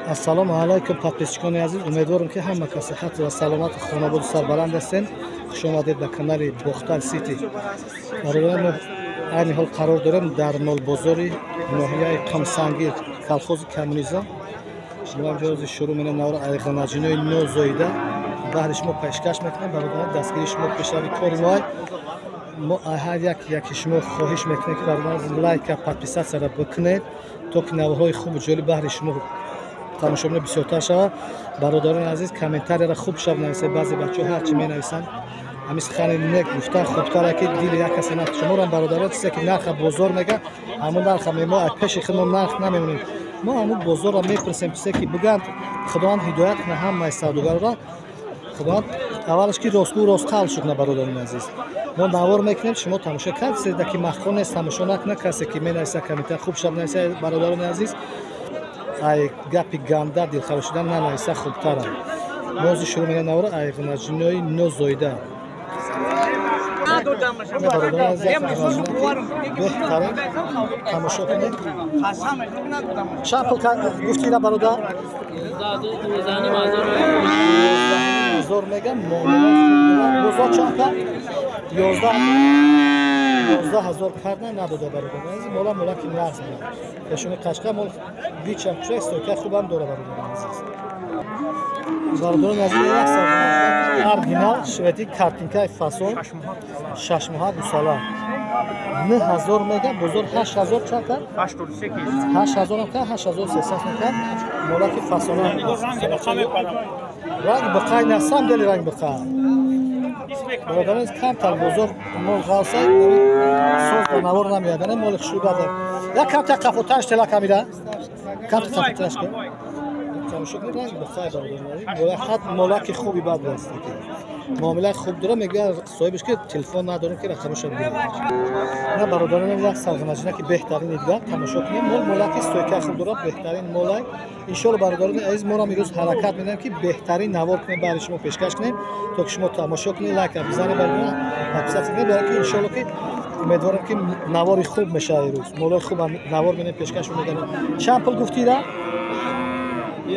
Ассалому алайкум, подписчикони азиз. Умедворам, ки ҳама кас сиҳат ва саломат, хонободу сарбаланд ҳастен. Хуш омадед ба канали Бохтар Сити. Бародарон, мо айни ҳол қарор дорем дар молбозори ноҳияи Қумсангир, колхози Коммунизм. Мо ҳамҷо ҳозир шурӯъ менем навра айғанаҷинои нозоида баҳри шумо пешкаш мекунем. Бародарон, дастгирии шумо пешрави кори мо. Мо ҳар як яки шумо хоҳиш мекунем, ки, бародарон, лайка, подписатсияро бикунед, то ки наворҳои хубу ҷолиб баҳри шумо тамошобино бисёртар шавад. Бародарони азиз, комментарияро хуб шаб нависед. Баъзе бачаҳо ҳарчи менависанд, ҳамин сухани нек гуфтан хубтара, ки дили як касе на. Шуморам, бародарон, чизе ки нарха бозор мега, ҳамун нарха мо пеши худ мо нарх намемонем. Мо ҳамун бозорро мепурсем, чизе ки бигӯянд. Худованд ҳидоят кунад ҳамаи савдогарро. Худованд аввалаш ки ростгӯ, ростқалб шукна. Бародарони азиз, мо навор мекунем, шумо тамошо. Касе ки маҳқон нест, тамошо накунад. Касе ки менависа комментар, хуб шаб нависа. Бародарони азиз, ай гапи ганда дилхарошидан нанависа хубтара. Мози шурӯъ менем навора айғнаҷинои нозоида. Беҳтарин тамошо кунед. Чанд пул гуфтира, бародар? 12 ҳазор мегам, бозор чанд кард? 11 ҳазор карда надода. Бародар, мола молаки нағз буд. Пешони қашқа, мол бичам кушак, стойка хубам дора. Бародари азиз, бародарони азиз, як оригинал шведи, картинкаи фасон, 6 моҳа, гусала, 9000 мега, бозор 8000 чанд кард? 8000-ам кард, 8300 кард. Молаки фасона, ранг биқай, на самом деле ранг биқай. Бародарон, камтар бозор мол ғалса, соз ба навор намеяд. Моли хушрӯ бада, як камтар қафотарш тела камира, камтар қафотарш кун, тамошо кунед. Ранг биқай, бародарон, ҳат молаки хуби бад аст, муомилаи хуб дора. Мегӯяд соҳибаш, ки телефон надорем, ки рақамашо бигирем. На, бародарон, як сарғанаҷина ки беҳтарини дигар тамошо кунем. Мол молаки стойка хуб дорад, беҳтарин молай. Иншоалло, бародарони азиз, морам имрӯз ҳаракат менамем, ки беҳтарин навор кунем, баҳри шумо пешкаш кунем, то ки шумо тамошо кунед, лайка бизанед, бародарон, подписаться кунед, барои ки иншоалло ки умедворам, ки навори хуб мешавад имрӯз. Молои хубам навор менем, пешкаш мекунем. Чанд пул гуфтида? 11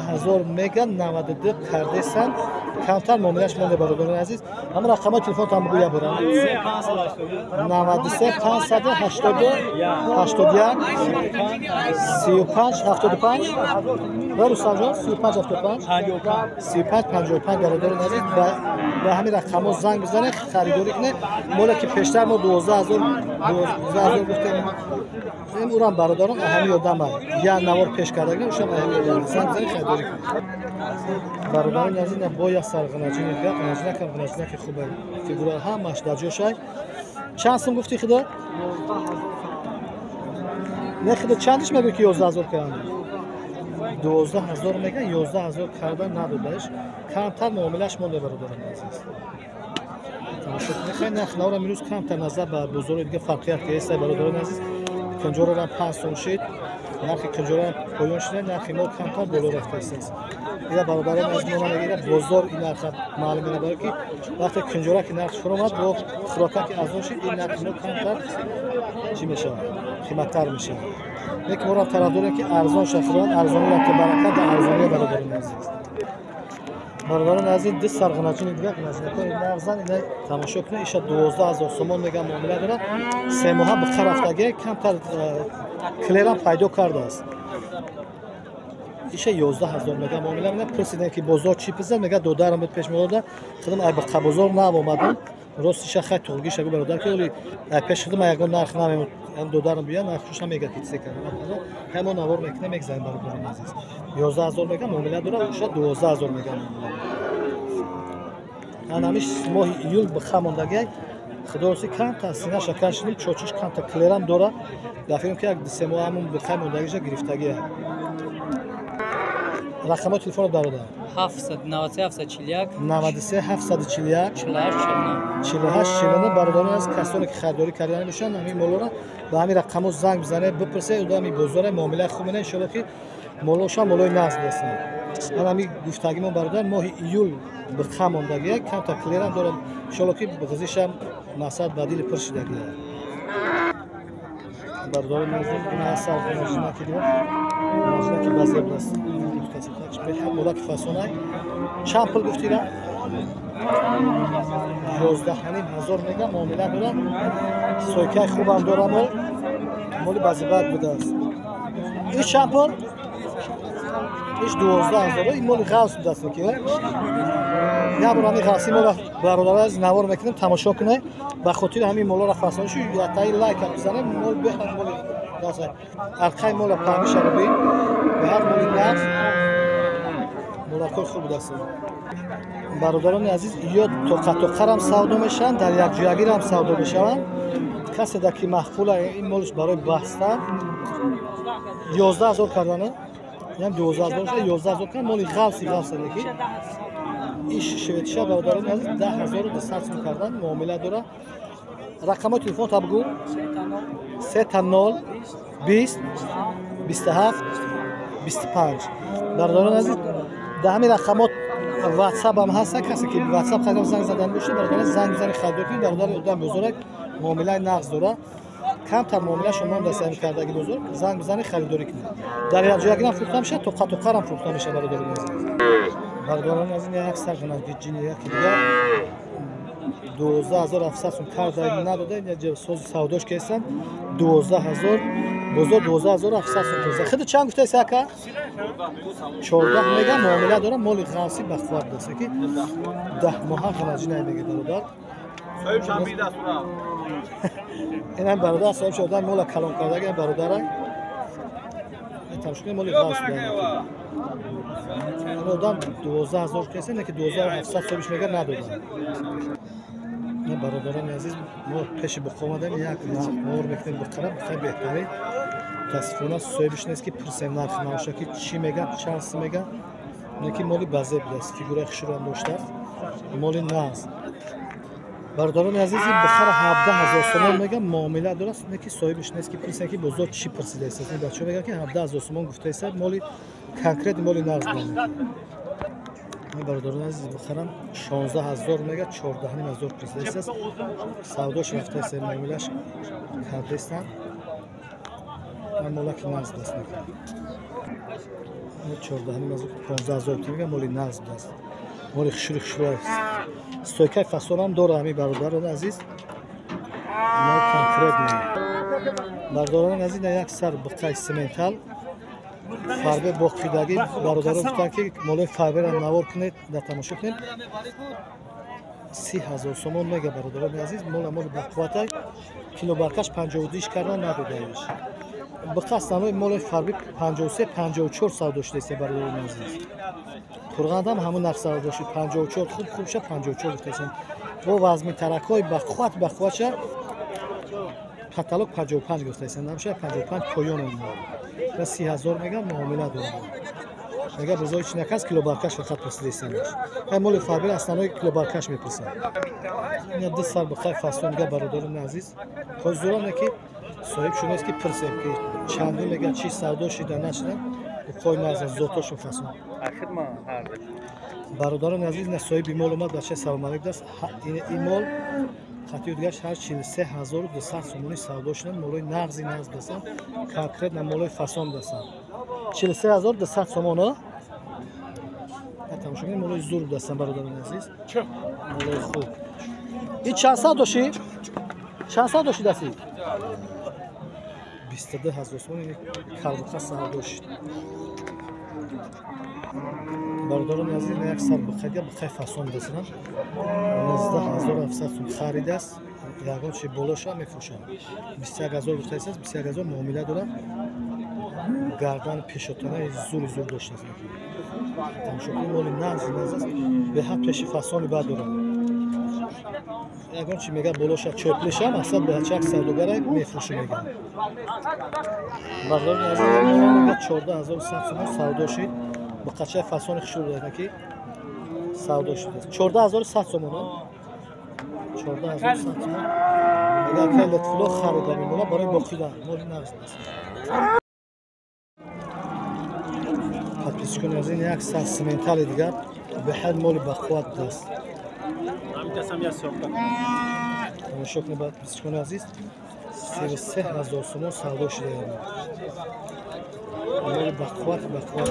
ҳазор мега, 92 кардесан, камтар муомилаш монде. Бародарони азиз, ҳама рақамҳои телефонтон бигӯя бурам. 93 581 35 75 ва Рустамҷон, 35 75 35 55. Бародарони азиз, ба ҳамин рақамҳо занг бизанед, харидорӣ кунед. Моле ки пештар мо 12 ҳазор, 12 ҳазор гуфтем, урам, бародарон, ҳамин ёдама як навор пеш кардагим, ушам ҳамин ёдам. Занг бизанед, харидорӣ кунед. Бародарони азиз, бо як сарғанаҷини дигар, ғанаҷинакам ғанаҷинаки хубе, фигура ҳамаш дар ҷошай. Чанд сум гуфти, худо? Не, худо, чандиш мегӯй, ки 11 ҳазор карданд? 12 ҳазор мега, 11 ҳазор карда надодааш, камтар муомилаш монде. Бародарони азиз, тамошо кунед. Хеле нарх наврам имрӯз камтар назар ба бозорҳои дига фарқият ки ҳестай. Бародарони азиз, кунҷорорам 5 сум шид, нархи кунҷорам поён шуда, нархи мол камтар боло рафтааст. Ира, бародарон, аз мо намегира бозор ин нарха маълум мена, баро ки вақте кунҷора ки нарх фуромад, бо хӯрока ки арзон шид, ин нархи мо камтар чӣ мешавад, қиматтар мешавад. Лекин моро тарафдорем, ки арзон шавад. Худованд арзониро ки баракат дар арзония. Бародарони азиз, ду сарғанаҷини дигар, ғанаҷинакҳои нағзан, ина тамошо кунед. Иша 12 ҳазор сомон мегам, муомила дорад. 3 моҳа биқа рафтагӣ, камтар клерам пайдо кардааст. Иша 11 ҳазор мега, муомила мена. Пурсидем, ки бозор чӣ пизад, мега додарам буд, пеш меода, худам ай биқа бозор нав омадам. Рост, иша хай туғгиша гу, бародар, ки оли ай пеш худам ягон нарх намемуд, додарам бия, нархшуш намега, ки чизе карда. Хай, мо навор мекунем, мегзарем. Бародарони азиз, 11 ҳазор мега, муомила дорад, иша 12 ҳазор мега, муомила. Анамиш моҳи июл биха мондагиай. Худороси, камтар сина шакар шидим, чочиш камтар клерам дора. Дар фикрам, ки як 2-3 моҳ ҳамун биқай мондагиша гирифтагия. Рақамҳои телефонро, бародар? 93 741. 93 741. 48 49. 48 49. Бародарон, аз касоне ки харидорӣ кардани бошанд ҳамин молоро, ба ҳамин рақамҳо занг бизанед, бипурсед. Одами бозора муомилаи хуб менад. Иншоалло ки молоша молои нағз бирасанд. Ман ҳамин гуфтагимон, бародар, моҳи июл биқа мондагия, камтар клерам дорам. Иншоалло ки ғизишам мақсад ба дили пур шидагия. Бародарони азиз, ин асар ғанаҷинаки дигар, ғанаҷинаки базеб аст. Беҳад молаки фасонай. Чанд пул гуфтира? 11,5 ҳазор мега, муомила дорад. Сойкаи хубам дора мол. Моли базибад будааст. Иш чанд пул? Иш 12 ҳазор. Ин моли ғавс будааст ки. Як бор ҳамин ғавси мола бародаро аз навор мекунем, тамошо кунед. Ба хотири ҳамин молоро фасон шу, ятаи лайка бизанем, мол беҳад моли ғавс. Арқаи мола паҳмишаро бин. Беҳад моли нағз. Молакҳои хуб будааст. Бародарони азиз, ё тоқатоқарам савдо мешаванд, дар якҷоягирам савдо мешаванд. Касе да ки маъқула ин молш барои бастан 11 ҳазор кардана, ям 12 ҳазор, 11 ҳазор кардан, моли ғавси ғавса леки. Иш шветша бародарони азиз 10 200 сум кардан, муомила дора. Рақамҳои телефон та бигӯ. 000 20 27 25. Бародарони азиз, дар ҳамин рақамот ватсап ҳам ҳаста. Касе ки ватсап харидор занг задан бошад, бародарон, занг бизани, харидор кунед. Бародари одам бозорак муомилаи нағз дора, камтар муомилаашон мондааст ҳамин кардаги бозор. Занг бизани, харидорӣ кунед. Дар якҷоягирам фурӯхта мешавад, тоқатоқарам фурӯхта мешавад. Бародарони азиз, бародарони азиз, як сар ғанаҷини яки дигар 12 700 сум карда надода, сози савдош кестанд. 12 000 бозор, 12 700 сум кеста. Худи чанд гуфтаест ака? 14 мега, муомила дора. Моли ғавси бахувват даст ки 10 моҳа ғанаҷинай мега бародар. Инам бародар соҳиб шуда, мола калон кардаги бародара. Тамошо кунед, моли ғавс одам 12 000 кеса, не ки 12 700 соҳибиш мега, надодам. Бародарони азиз, мо пеши буқа омадем, як навор мекунем буқара, буқаи беҳтарин. Мутаассифона соҳибиш нест ки пурсем нархи навоша ки чӣ мега, чанд сум мега. Лекин моли базеб будааст, фигураи хушрӯам доштааст, моли нағз. Бародарони азиз, ин бухара 17 000 сомон мега, муомила дорад, не ки соҳибиш нест ки пурсем ки бозор чӣ пурсидаист. Ин бачаҳо мегӯянд ки 17 000 сомон гуфтаиста, моли конкрет, моли нағз дорад. Бародарони азиз, бухарам 16 000 мега, 14,5 ҳазор пурсидаист. Савдош рафтаист, муомилаш кардаистанд. Молаки нағз даст мекунад. 14,5 ҳазор, 15 000 мега, моли нағз даст, моли хушрӯи хушрӯ аст, стойкаи фасонам дора ҳамин. Бародарони азиз, мол конкретный. Бародарони азиз, як сар буқаи симентал фарбе боқидагӣ. Бародарон гуфтанд ки молои фарберо навор кунед, дар тамошо кунед. 30 000 сомон мега. Бародарони азиз, мола моли бақувватай, килобаркаш 52 кардан, надодаиш. Буқа астанои моли фарби 53, 54 савдо шудааст. Бародарони азиз, қурғандам ҳамун нарх савдо шуд, 54. Хуб хубша 54 гуфтаистанд. Бо вазмитаракҳои бақувват бақувватша каталог 55 гуфтаистанд, намша 55 поён ва 30 000 мега, муомила дорад. Мега бозори чи накаст, килобаркаш фақат пурсидаистанд. Ай моли фарбир астанои килобаркаш мепурсанд. Ина ду сар буқаи фасон мега. Бародарони азиз, ҳозиране ки соҳиб шунест ки пурсем ки чанде мега, чи савдо шида нашида. Буқои нағз, зотошон фасон. Бародарони азиз, на соҳиби мол омад. Бачаи салом алейк даст. Ин мол хатиё дигаш ҳар 43 200 сомонӣ савдо шуданд. Молои нағзи нағз дастанд, конкретно молои фасон дастанд. 43 200 сомон тамошо кунед, молои зур дастанд. Бародарони азиз, молои хуб. Ин чанд савдо дошӣ? Чанд савдо дошӣ дасти? 22 000 сомон калбуқа савдо шуд. Бародарони азиз, як сар буқайга, буқай фасон дастанд, 19 700 сум харидааст. Ягон чи болоша мефурӯшанд. 21 000 гуфтааст, 21 000, муомила дорад. Гардан пешотонаи зури зур доштааст. Тамошо кунед, моли нағзи нағз аст, беҳад пеши фасони бад дорад. Ягон чи мега болоша чоплеша мақсад бачак савдогара мефурӯшӣ мега. Бародарони азиз, 14 100 сомон савдо шид. Буқачаи фасони хушрӯ дорад ки савдо шудааст. 14 100 сомон, 14 100 сомон. Агар ки Лутфулло харида мемона барои боқида, моли нағз аст. Подписчикони азиз, як сар симентали дигар, беҳад моли бақувват будааст. Тамошо кунед, подписчикони азиз. 33 ҳазор сомон савдо шуда. Моли бақувват бақувват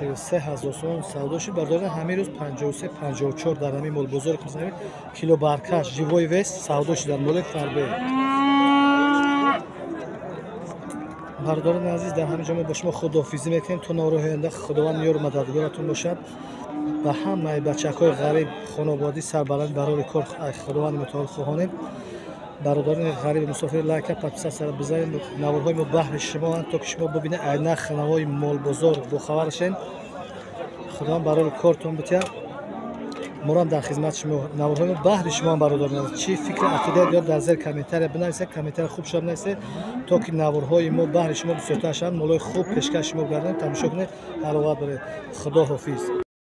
33 ҳазор сомон савдо шуд. Бародарон, ҳамин рӯз 53 54 дар ҳамин молбозори Қурсанавӣ кило баркаш живой вес савдо шуд дар моли фарбе. Бародарони азиз, дар ҳамин ҷо мо бо шумо худоҳофизӣ мекунем то навроҳи оянда. Худованд ёру мададгоратон бошад. Ба ҳамаи бачакҳои ғариб хонободӣ сарбаланд барори кор Худованди мутаол хоҳонем. Бародарони ғариби мусофир, лайка, подписаться бизанед. Наворҳои мо баҳри шумоанд, то ки шумо бибинед ай нархи навои молбозор бохабар шен. Худованд барори кортон битиҳад. Морам дар хизмати шумо. Наворҳои мо баҳри шумоам, бародарон. Чӣ фикри ақида доред, дар зери комментария бинависед. Комментария хуб шуда бинависед, то ки наворҳои мо баҳри шумо бисёртар шаванд, молои хуб пешкаш шумо гардонем. Тамошо кунед, ҳаловат баред. Худо ҳофиз.